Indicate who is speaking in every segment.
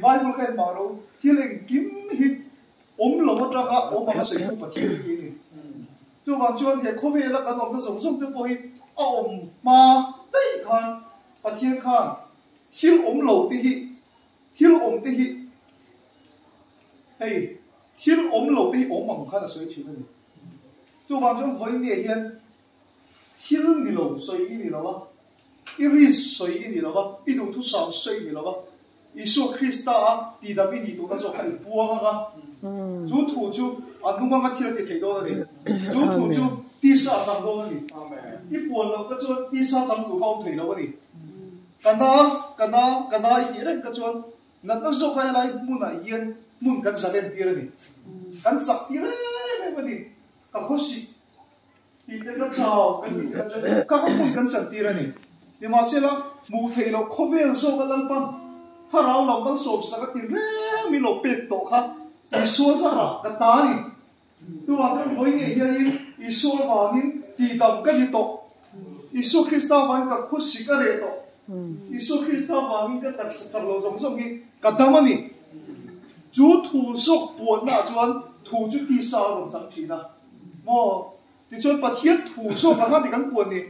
Speaker 1: Bible kha en mah ro thil engkim hi awm lo atanga awm anga sawitu Pathian hi a ni. Chuvang chuan he khawvela kan awmna zawng zawng te pawh hi a awm hma daih khan Pathian khan thil awm lo te hi thil awm te hi hei thil awm lo te hi awm ang khan a sawi thin a ni. Chuvang chuan vawiin hian thil ni lo sawi i ni lo a, i risk sawi i ni lo a, i duhthusam sawi i ni lo a, Isua Krista a tihdam i nih tuhna zawk kha i puang ang a, chu thu chu a hnung anga thil a ti thei dawn a ni. Chu thu chu tisa a chang dawn a ni. I puan loh kha chuan tisa chang tur kha a awm thei lo a ni. Ka na, ka na, ka na i tih reng kha chuan natna zawk a helai hmunah hian hmun kan zalen tir a ni. Kan chak tir em em a ni. Ka khawsik Tih te ka chau kan tih kha chuan ka hmun kan chan tir a ni. Nimahsela, hmuh theih loh khawvel zawk a Lalpan thlarau lo malsawm sak a ti reng min lo pek tawh kha Isua zarah ka ta a ni. Chuvang chuan vawi ngei hianin Isua avangin tihdam ka ni tawh. Isua Krista avangin ka khawsik a reh tawh. Isua Krista avangin ka taksa chak lo zawng zawng hi ka dam a ni. Chu thu zawk puannaah chuan thu chu tisa a rawn chang thin a. Maw? Tichuan Pathian thu zawk ang a ni kan puan ni.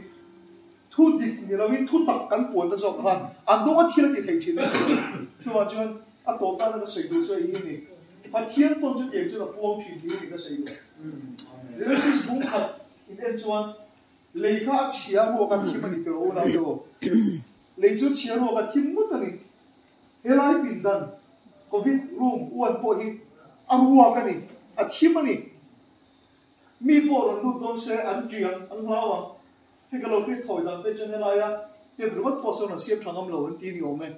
Speaker 1: Thu dik ni loin thu tak kan puan ta zawk ang a, a hnung a thil a ti thei thin a ni. Chuvang chuan a tawp tana ka sawi duh chu hei hi a ni. Pathian pawn chutiang chuan a puang thin tih hi a ni ka sawi duh. Genesis bung khat in en chuan lei kha a chhia ruak a thim a ni tiraw unau te aw. Lei chu chhia ruak a thim ngut a ni. Helai pindan Covid room uan pawh hi a ruak a ni, a thim a ni. Mi pawh rawn lut dawn se an ṭiang, an hlau ang. Hei ka lo hriat thawi dan te chuan helaia tep ringawt pawh sawn an siam ṭha ngam lo an ti ni awm e.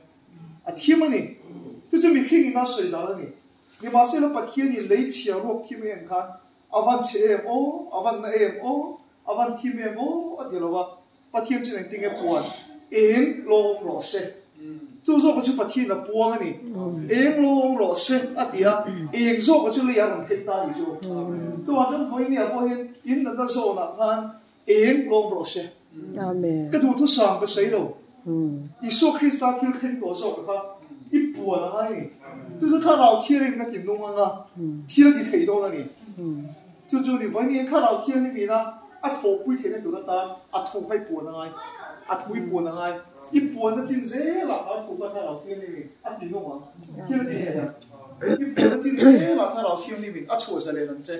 Speaker 1: A thim a ni. Chu chu mihring in a sawi dan a ni. Nimahsela Pathianin lei chhia ruak thim em khan a van chhe em aw, a van na em aw, a van thim em aw a ti lo a. Pathian chuan engtinge puan? Eng lo awm rawh se. Chu zawka chu Pathian a puang a ni. Eng lo awm rawh se a ti a, eng zawka chu lei a rawn thleng ta a ni chu. Chuvang chuan vawinia pawh hian in natna zawnah khan eng lo awm rawh se. Ka duhthusam ka sawi lo. Isua Krista thil thleng tawh zawka kha i puan a ngai a ni. Chu chu Thlarau Thianghlim ka ti nung ang a, thil a ti thei dawn a ni. Chu chu ni vawinia Thlarau Thianghlim ina a thawhpui theihna tur atan a thu kha i puan a ngai, a thu i puan a ngai. I puanna chin zelah kha thu kha Thlarau Thianghlimin a ti nung ang, thil a ti thei ang. I puanna chin zelah Thlarau Thianghlimin a chhuah zalen ang che.